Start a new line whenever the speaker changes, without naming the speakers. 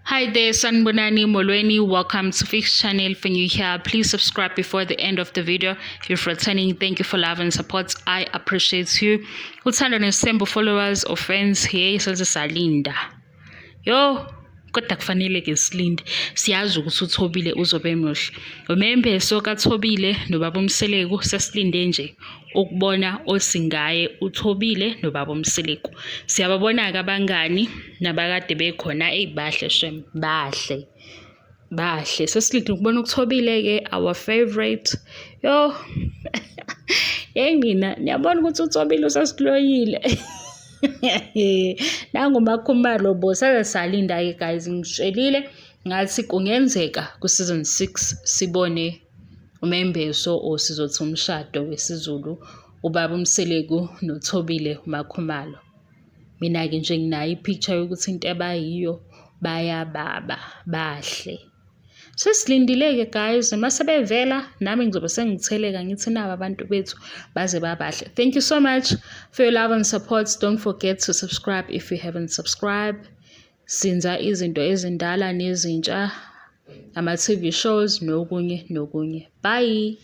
Hi there, Sanibonani Molweni. Welcome to Fix Channel. If you're new here, please subscribe before the end of the video. If you're returning, thank you for love and support. I appreciate you. Uthando nesithembu followers or fans, hey, saze salinda. Yo, kodwa kufanele ke silinde. Siyazi ukuthi uThobile uzobe muhle. Umembeso kaThobile nobaba uMseleku sesilinde nje ukubona osingaye uThobile nobaba uMseleku. Siyababona-ke abangani nabakade bekhona, eyi bahle shem, bahle. Bahle. Sesilinde ukubona uThobile-ke, our favorite. Yo, yeyi nina, niyabona ukuthi uThobile usasiloyile. Nangu uMakhumalo bo, saze salinda-ke guys, ngitshelile ngathi kungenzeka ku-season 6 sibone umembeso or sizothi umshado wesiZulu ubaba uMseleku noThobile uMakhumalo. Mina-ke nje nginayo i-picture yokuthi into abayiyo bayababa, bahle. Sesilindile-ke guys, uma sebevela nami ngizobe sengitheleka ngithi naba abantu bethu baze babahle. Thank you so much for your love and support. Don't forget to subscribe if you haven't subscribed. Senza izinto ezindala nezintsha, ama-TV shows nokunye nokunye. Bye.